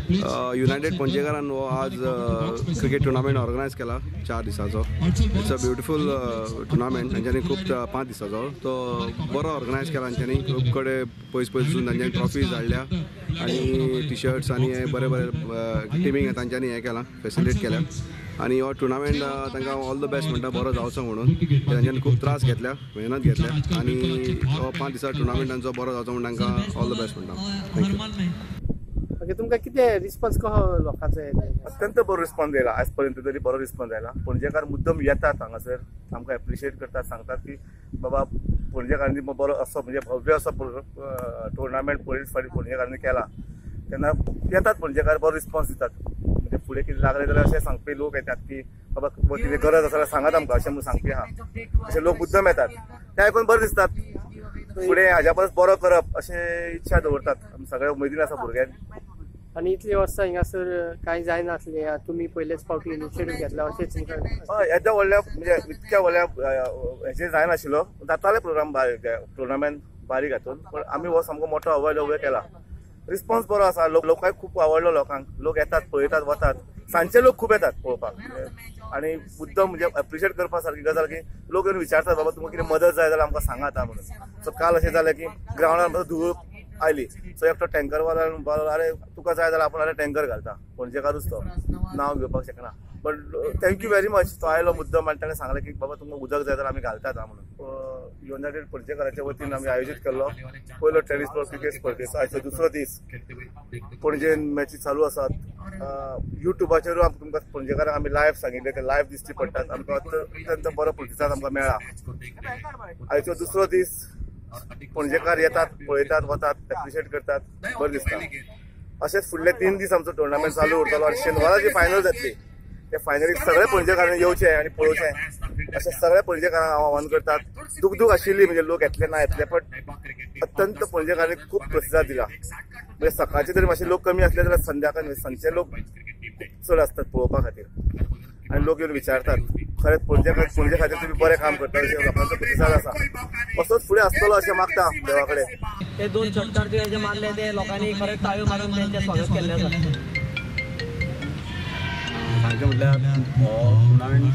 United पणजेकारान हो आज cricket tournament organise केला 4 दिसाचो. It's a beautiful tournament. तांच्यांनी खूब 5 दिसाचो तो बरो ऑर्गनायज केला. तांच्यांनी खूब कडेन पयस पयसून तांच्यांनी ट्रॉफीज हाडल्या आनी टी शर्ट्स आनी हे बरे बरे टिमींक तांच्यांनी हें केलां, फेसिलिटेट केल्या. आनी हो टुर्नामेंट तांकां ऑल the best म्हणटा, बरो जावचो म्हणून. तांच्यांनी खूब त्रास घेतल्या, मेहनत घेतल्या आनी हो 5 दिसा टुर्नामेंट तांचो बरो जावचो म्हणून तांकां ऑल the best म्हणटा. Thank you. Okay, तुमकां कितें रिस्पॉन्स कसो लोकांचो येयला? अत्यंत बरो रिस्पॉन्स येयला, आयज पर्यंत तरी बरो रिस्पॉन्स आयला. पणजेकार मुद्दम येतात हांगासर, आमकां एप्रिशिएट करतात, सांगतात की बाबा पणजेकारांनी बरो असो म्हणजे भव्य असो टुर्नामेंट पयलीच फावटी पणजेकारांनी केला. तेन्ना येतात पणजेकार, बरो रिस्पॉन्स दितात. म्हणजे फुडें कितें लागलें जाल्यार अशें सांगपी लोक येतात की बाबा कितें गरज आसा जाल्यार सांगात आमकां, अशें म्हणून सांगपी आहा. अशे लोक मुद्दम येतात, ते आयकून बरें दिसतात. फुडें हाज्या परस बरो करप अशें इच्छा दवरतात. आमी सगळे उमेदीन आसा भुरग्यांनी. आनी इतली वर्सां हिंगासर कांय जायनासलें, तुमी पयलेच फावटी इनिशिएटीव घेतला अशें तुमकां? हय, येद्या व्हडल्या म्हणजे इतक्या व्हडल्या हेचेर जायनाशिल्लो, जाताले प्रोग्राम टुर्नामेंट बारीक हातून, पण आमी हो सामको मोठो अवय केला. रिस्पॉन्स बरो आसा, लोकांक खूब आवडलो. लोकांक लोक येतात, पळयतात, वतात. सांजचे लोक खूब येतात पळोवपाक आनी मुद्दम म्हणजे एप्रिशिएट करपा सारकी गजाल की लोक येवन विचारतात बाबा तुमकां कितें मदत जाय जाल्यार आमकां सांगात म्हणून. सो काल अशें जालें की ग्रावंडार धूळ आयली, सो एकटो टँकरवाला अरे तुका जाय जाल्यार आपूण अरे टँकर घालता, पणजेकारूच तो, नांव घेवपाक शकना, but thank you very much. तो आयलो मुद्दम आनी ताणें सांगलें की बाबा तुमकां उदक जाय जाल्यार आमी घालतात म्हणून. युनायटेड पणजेकाराच्या वतीन आमी आयोजीत केल्लो पयलो टेनिस बॉल क्रिकेट स्पर्धेचो आयचो दुसरो दीस. पणजेन मॅची चालू आसात. युट्यूबाचेरूय तुमकां पणजेकारांक आमी लायव्ह सांगिल्लें, ते लायव्ह दिश्टी पडटात. आमकां अत्यंत बरो प्रतिसाद आमकां मेळ्ळा. आयचो दुसरो दीस, पणजेकार येतात, पळयतात, वतात, एप्रिशिएट करतात, बरें दिसता. अशेंच फुडले 3 दीस आमचो टुर्नामेंट चालू उरतलो आनी शेनवारा जी फायनल जातली त्या फायनलीक सगळे पणजेकारांनी येवचे आनी पळोवचें अशें सगळ्या पणजेकारांक हांव आव्हान करतात. दुखदूख आशिल्ली म्हणजे लोक येतले ना येतले, पण अत्यंत पणजेकारांनी खूब प्रतिसाद दिला. म्हणजे सकाळचे तरी मातशे लोक कमी आसले जाल्यार संध्याकाळ सांजचे लोक चड आसतात पळोवपा खातीर आनी लोक येवन विचारतात खरेंच पणजे पणजे खातीर तुमी बरें काम करता अशें लोकांचो प्रतिसाद आसा. असोच फुडें आसतलो अशें मागता देवा कडेन. ते 2 षटकार जे मारले ते लोकांनी खरेंच ताळयो मारून तेंचें स्वागत केल्लें आसा. सांगचें म्हटल्यार हो टुर्नामेंट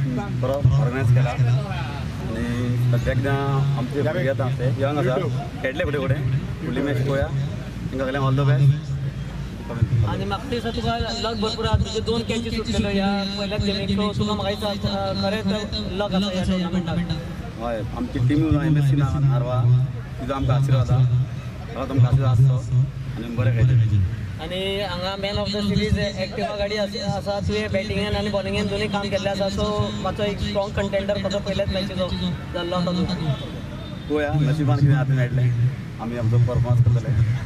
बरो ऑर्गनायज केला आनी सद्याक एकदां आमचे भुरगे आतां ते यंग आसा, खेळटले फुडें फुडें फुडली मॅच पळोवया. तांकां सगळ्यांक ऑल the best. आनी म्हाका दिसता तुका लक भरपूर आसा, तुजे 2 कॅची सुटलेल्यो ह्या पयल्याच गेमीक, सो तुका म्हाका दिसता खरेंच लक आसा ह्या टुर्नामेंटाक. हय, आमची team M S C Narwa तिजो आमकां आशिर्वाद आसा, ताका आमकां आशिर्वाद आसचो आनी बरें खेळचें. आनी हांगा man of the series Activa गाडी आसा, तुवें बॅटिंगेन आनी बॉलिंगेन दोनूय काम केल्लें आसा, सो मातसो एक स्ट्रॉंग कंटेंडर कसो पयल्याच मॅचीचो जाल्लो आसा तूं. पळोवया नशिबान कितें आतां मेळटलें, आमी आमचो परफॉर्मन्स करतले.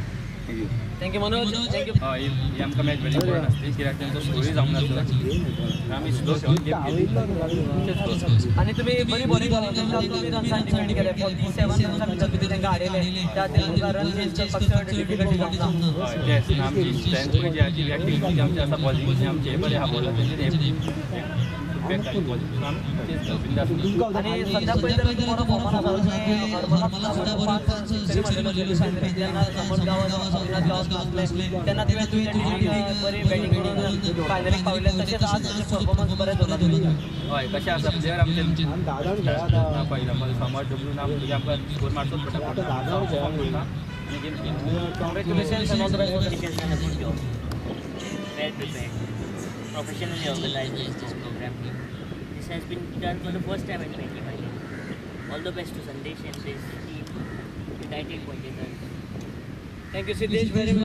Thank you Manoj, thank you. हय, ही आमकां मॅच व्हेरी इम्पॉर्टंट आसली कित्याक तेंचो स्कोरूय जावंक नासलो, आमी स्लो खेळून गेम केली. आनी तुमी बरी बॉलिंग केली, तुमी रन्सान डिफेंड केले, 47 रन्सां भितर तुमी तांकां हारयले, त्या खातीर तुमकां रन चेज करपाक चड डिफिकल्टी जावंक ना. हय, येस, आमची स्ट्रेंथ पळय जी आहा ती बॅटींग आमची आसा, बॉलिंग आमची बरें आहा, बॉलर तेंचे आनी सद्या पळयत जाल्यार बरो फॉर्मान आसा, हरमलाक सुद्दां 5 जेन्ना समर्थ गांवस अविनाश गांवस नासले तेन्ना तुवें तुज्या टिमीक बरी बॅटींग करून फायनलीक पावयले, तशेंच आज तुजें परफॉर्मन्स बरें दवरला तुमी. हय, कशें आसा प्लेयर आमचे फॉर एग्जाम्पल समर्थ डब्लू ना म्हणजे आमकां स्कोर मारचोच पडटा, परफॉर्म करता आनी game. Congratulations and all the best for the Well prepared, professionally organized this program. This has been done for the first time in 2020. All the best to Sandesh and his team, United Ponjekars. Thank you Siddesh very much.